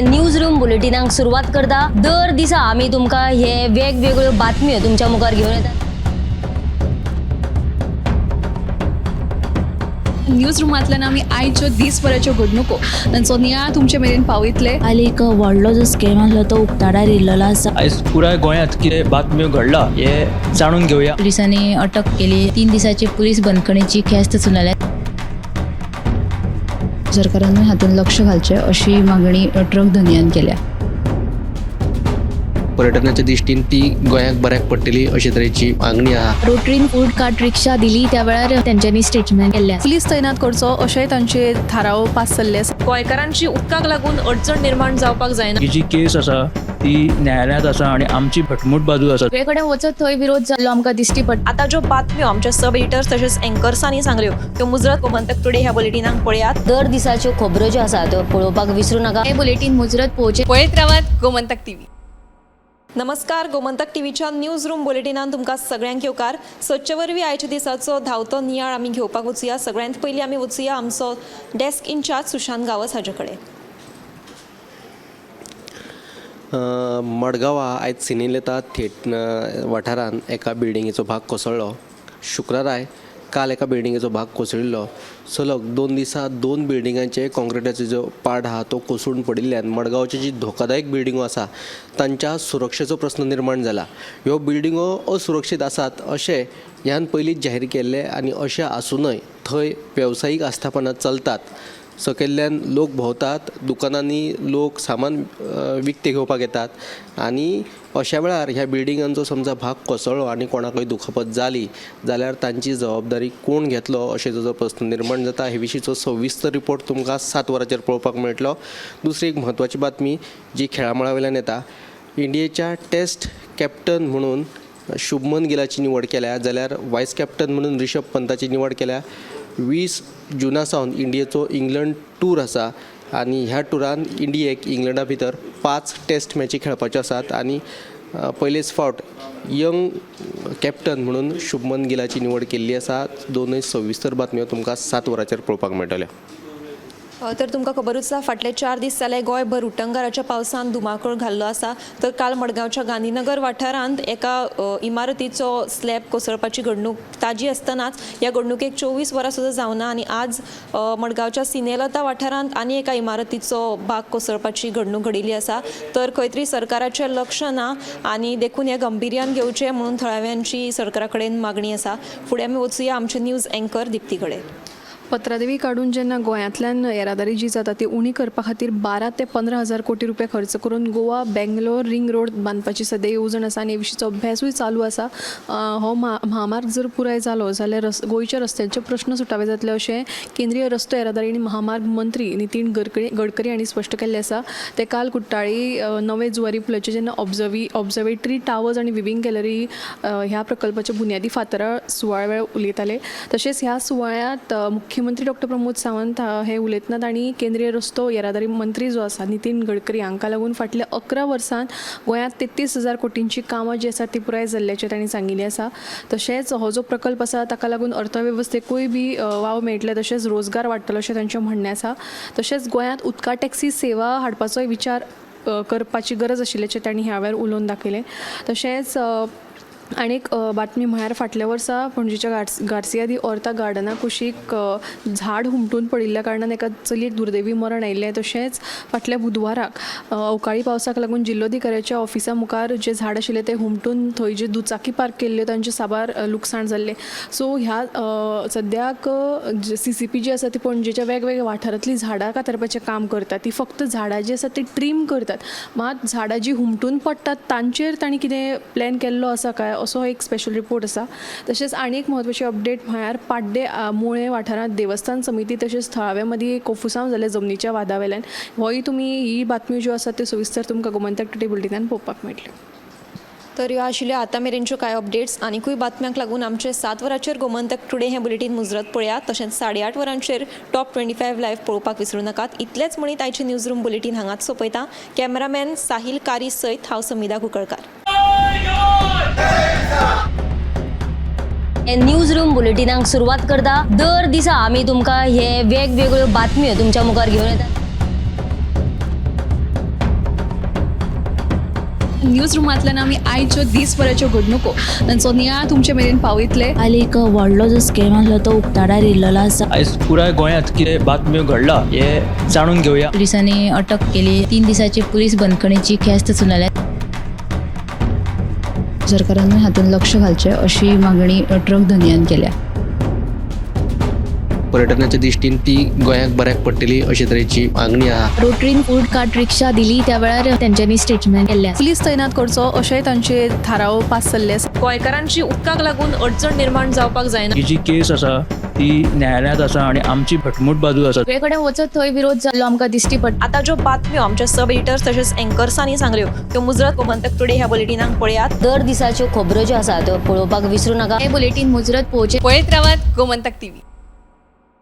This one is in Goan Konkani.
न्यूज रूम बुलेटिनाक सुरवात करता. दर दिसा आमी तुमकां हे वेगवेगळ्यो बातम्यो तुमच्या मुखार घेवन येतात. न्यूज रुमांतल्यान आमी आयच्यो दीसभराच्यो घडणुको तांचो नियाळ तुमचे मेरेन पावयतले. काल एक व्हडलो जो स्कॅम आसलो तो उक्ताडार येयल्लो आसा. आयज पुराय गोंयांत कितें बातम्यो घडला हे जाणून घेवया. पुलिसांनी अटक केली. 3 दिसाची पुलीस बंदखणीची ख्यास्त सुनायल्या. सरकारानूय हातूंत लक्ष घालचें अशी मागणी ट्रक धनयान केल्या. पर्यटनाच्या दृश्टीन ती गोंयाक बऱ्याक पडटली अशे तरेची मागणी आहा. रोटरीन फूड कार्ट रिक्षा दिली त्या वेळार तेंच्यांनी स्टेटमेंट केल्लें आसा. पुलीस तैनात करचो अशेंय तांचे थाराव पास जाल्ले आसा. गोंयकारांची उदकाक लागून अडचण निर्माण जावपाक जायना. ही जी केस आसा ती न्यायालयांत आसा आनी आमची घटमूट बाजू आसा. सगळे कडेन वचत थंय विरोध जाल्लो आमकां दिश्टी पडटा. आतां ज्यो बातम्यो आमच्या सब एडिटर्स तशेंच एंकर्सांनी सांगल्यो त्यो मुजरत गोमंतक टुडे ह्या बुलेटिनाक पळयात. दर दिसाच्यो खबरो ज्यो आसा त्यो पळोवपाक विसरू नाका. हें बुलेटीन मुजरत पळोवचें. पळयत रावात गोमंतक टीव्ही. नमस्कार, गोमंतक टीव्हीच्या न्यूज रूम बुलेटिनान तुमकां सगळ्यांक येवकार. सदचे वरवीं आयच्या दिसाचो धांवतो नियाळ आमी घेवपाक वचुया. सगळ्यांत पयलीं आमी वचुया आमचो डेस्क इन्चार्ज सुशांत गांवस हाजे कडेन. मडगांवा आयज सिनेलता थेट वाठारांत एका बिल्डिंगेचो भाग कोसळ्ळो. शुक्राराय काल एका बिल्डिंगेचो भाग कोसळिल्लो. सलग 2 दिसां 2 बिल्डिंगांचे कॉन्क्रिटाचो जो पाड आहा तो कोसळून पडिल्ल्यान मडगांवची जी धोकादायक बिल्डिंगो आसा तांच्या सुरक्षेचो प्रस्न निर्माण जाला. ह्यो बिल्डिंगो असुरक्षीत आसात अशें ह्यान पयलींच जाहीर केल्लें आनी अशें आसूनय थंय वेवसायीक आस्थापनां चलतात. सकयल्ल्यान लोक भोंवतात, दुकानांनी लोक सामान विकतें घेवपाक येतात आनी अशा वेळार ह्या बिल्डिंगांचो समजा भाग कोसळ्ळो आनी कोणाकूय दुखापत जाली जाल्यार तांची जबाबदारी कोण घेतलो अशें जो प्रस्न निर्माण जाता. हे विशींचो सविस्तर रिपोर्ट तुमकां 7 वरांचेर पळोवपाक मेळटलो. दुसरी एक म्हत्वाची बातमी जी खेळामळा वयल्यान येता, इंडियेच्या टॅस्ट कॅप्टन म्हणून शुभमन गिलाची निवड केल्या जाल्यार वायस कॅप्टन म्हणून ऋषभ पंताची निवड केल्या. 20 जुना सावन इंडियेचो इंग्लंड टूर आसा आनी ह्या टुरान इंडियेक इंग्लंडा भितर 5 टॅस्ट मॅची खेळपाच्यो आसात आनी पयलेच फावट यंग कॅप्टन म्हणून शुभमन गिलाची निवड केल्ली आसा. दोनूय सविस्तर बातम्यो तुमकां 7 वरांचेर पळोवपाक मेळटल्यो. तर तुमकां खबरूच आसा, फाटले 4 दीस जाले गोंयभर उटंगाराच्या पावसान धुमाकूळ घाल्लो आसा. तर काल मडगांवच्या गांधीनगर वाठारांत एका इमारतीचो स्लॅब कोसळपाची घडणूक ताजी आसतनाच ह्या घडणुकेक 24 वरां सुद्दां जावना आनी आज मडगांवच्या सिनेलता वाठारांत आनी एका इमारतीचो भाग कोसळपाची घडणूक घडिल्ली आसा. तर खंय तरी सरकाराचें लक्ष ना आनी देखून हें गंभिर्यान घेवचें म्हणून थळाव्यांची सरकारा कडेन मागणी आसा. फुडें आमी वचुया आमचे न्यूज एंकर दिप्ती कडेन. पत्रादेवी काडून जेन्ना गोंयांतल्यान येरादारी जी जाता ती उणी करपा खातीर 12 ते 15 हजार कोटी रुपया खर्च करून गोवा बेंगलोर रिंग रोड बांदपाची सद्या येवजण आसा आनी हे विशींचो अभ्यासूय चालू आसा. हो म्हामार्ग जर पुराय जालो जाल्यार गोंयच्या रस्त्यांचे प्रश्न सुटावे जातले अशें केंद्रीय रस्तो येरादारी आनी महामार्ग मंत्री नितीन गडकरी हांणी स्पश्ट केल्लें आसा. ते काल कुट्टाळी नवे जुवारी पुलाचे जेन्ना ऑब्जर्वेटरी टावर्स आनी विविंग गॅलरी ह्या प्रकल्पाच्या बुन्यादी फातरा सुवाळ्या वेळार उलयताले. तशेंच ह्या सुवाळ्यांत मुख्यमंत्री डॉक्टर प्रमोद सावंत हे उलयतना तांणी केंद्रीय रस्तो येरादारी मंत्री जो आसा नितीन गडकरी हांकां लागून फाटल्या 11 वर्सांत गोंयांत 33,000 कोटींची कामां जी आसा ती पुराय जाल्ल्याचें तांणी सांगिल्लें आसा. तशेंच हो जो प्रकल्प आसा ताका लागून अर्थवेवस्थेकूय बी वाव मेळटले तशेंच रोजगार वाडटलो अशें तांचें म्हणणें आसा. तशेंच गोंयांत उदका टॅक्सी सेवा हाडपाचोय विचार करपाची गरज आशिल्ल्याचें तांणी ह्या वेळार उलोवन दाखयलें. तशेंच आनीक बातमी म्हळ्यार फाटल्या वर्सा पणजेच्या गार्सिया दी ऑर्ता गार्डना कुशीक झाड हुमटून पडिल्ल्या कारणान एका चलयेक दुर्दैवी मरण आयिल्लें. तशेंच फाटल्या बुधवाराक अवकाळी पावसाक लागून जिल्लोधिकाऱ्याच्या ऑफिसा मुखार जें झाड आशिल्लें तें हुमटून थंय जे दुचाकी पार्क केल्ल्यो तांचें साबार लुकसाण जाल्लें. सो ह्या सद्याक CCP जी आसा ती पणजेच्या वेगवेगळ्या वाठारांतलीं झाडां कातरपाचें काम करता. ती फक्त झाडां जी आसा ती ट्रीम करतात, मात झाडां जीं हुमटून पडटात तांचेर तांणी कितें प्लॅन केल्लो आसा काय असो एक स्पेशल रिपोर्ट आसा. तशेंच आनी एक म्हत्वाची अपडेट म्हळ्यार पाड्डे मुळे वाठारांत देवस्थान समिती तशेंच थळाव्या मदीं कोफुसांव जालें जमनीच्या वादा वेल्यान. होय तुमी ही बातमी ज्यो आसा त्यो सविस्तर तुमकां गोमंतक टुडे बुलेटिनान पळोवपाक मेळटल्यो. तर ह्यो आशिल्ल्यो आतां मेरेनच्यो कांय अपडेट्स. आनिकूय बातम्यांक लागून आमचे 7 वरांचेर गोमंतक टुडे हें बुलेटीन मुजरत पळयात. तशेंच 8:30 वरांचेर टॉप 25 लायव्ह पळोवपाक विसरूं नाकात. इतलेंच म्हणीत आयचें न्यूज रूम बुलेटीन हांगाच सोंपयता. कॅमेरामॅन साहील कारी सयत हांव समिधा कुंकळकार. न्यूज रूम बुलेटिनाक सुरवात करता. दर दिसा आमी तुमकां हे वेगवेगळ्यो बातम्यो तुमच्या मुखार घेवन येतात. न्यूज रुमांतल्यान आमी आयच्यो दीसभराच्यो घडणुको तांचो नियाळ तुमचे मेरेन पावयतले. काल एक व्हडलो जो स्कॅम आसलो तो उक्ताडार येयल्लो आसा. आयज पुराय गोंयांत कितें बातम्यो घडला हे जाणून घेवया. पुलिसांनी अटक केली. 3 दिसाची पुलीस बंदखणीची ख्यास्त सुनायल्या. सरकारानूय हातूंत लक्ष घालचें अशी मागणी ट्रक धनयान केल्या. पर्यटनाच्या दृश्टीन ती गोंयाक बऱ्याक पडटली अशे तरेची मागणी आहा. रोटरीन फूड कार्ट रिक्षा दिली त्या वेळार तेंच्यांनी स्टेटमेंट केल्लें आसा. पुलीस तैनात करचो अशेंय तांचे थाराव पास जाल्ले आसा. गोंयकारांची उदकाक लागून अडचण निर्माण जावपाक जायना. ही जी केस आसा ती न्यायालयांत आसा आनी आमची घटमूट बाजू आसा. सगळे कडेन वचत थंय विरोध जाल्लो आमकां दिश्टी पडटा. आतां ज्यो बातम्यो आमच्या सब एडिटर्स तशेंच एंकर्सांनी सांगल्यो त्यो मुजरत गोमंतक टुडे ह्या बुलेटिनाक पळयात. दर दिसाच्यो खबरो ज्यो आसा त्यो पळोवपाक विसरू नाका. हे बुलेटीन मुजरत पळोवचें. पळयत रावात गोमंतक टीव्ही.